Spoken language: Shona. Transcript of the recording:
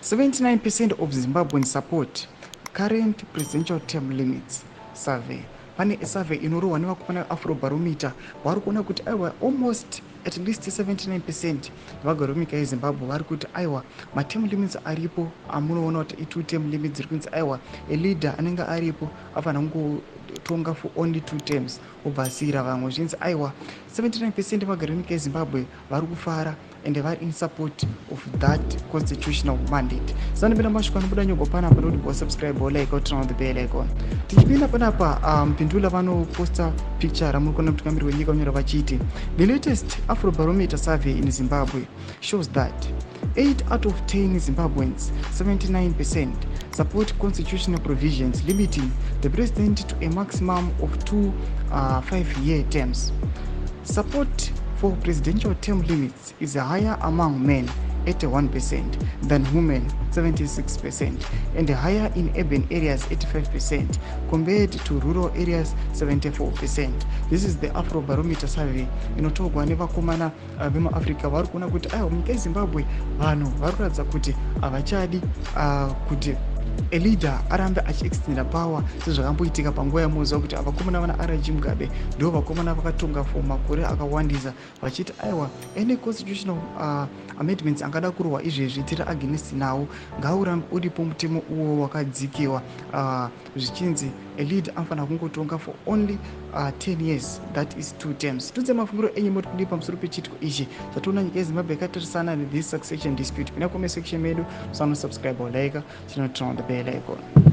79% of Zimbabweans support current presidential term limits survey. Pane survey inorohwa nevakomana veAfrobarometer, vari kuona kuti aiwa, almost at least 79% vagari vemunyika yeZimbabwe vari kuti aiwa, materm limits aripo amunoona kuti i2 term limits dziri kunzi aiwa, a leader anenge aripo afanira kungotonga for only two terms, obva asiyira vamwe. Zvinzi aiwa, 79% vagari vemunyika yeZimbabwe vari kufara and vari in support of that constitutional mandate. Sanopinda mashoko anobuda nyogwa panapa nokuti bosubscribe, olike, oturn on the bell icon. Tichipinda panapa, Mpindula vanoposta picture ramuri kuona mutungamiri wenyika, unyora vachiti, "The latest Afrobarometer survey in Zimbabwe shows that 8 out of 10 Zimbabweans, 79%, support constitutional provisions limiting the president to a maximum of two 5-year terms. Support for presidential term limits is higher among men, 81%, than women, 76%, and higher in urban areas, 85%, compared to rural areas, 74%." This is the Afrobarometer survey inotorwa nevakomana vemuAfrica. Vari kuona kuti aiwa, munyika yeZimbabwe vanhu vari kuratidza kuti havachadi kuti a leader arambe achiextenda power sezvakamboitika panguva yamuziva kuti vakomana vana RG Mugabe ndo vakomana vakatonga for makore akawandisa, vachiti aiwa, any constitutional amendments angada kurwa izvezvi tiri against nawo, ngaurambe uripo mutemo uwo wakadzikiwa, zvichinzi a leader anofanira kungotonga for only 10 years, that is two terms. Tudze mafungiro enyu, moti kudii pamusoro pechiitiko ichi zvatoona nyika yeZimbabwe yakatarisana nethis succession dispute? Pinda comment section medu, musanosubscribe or like, chinoturn on the bell icon.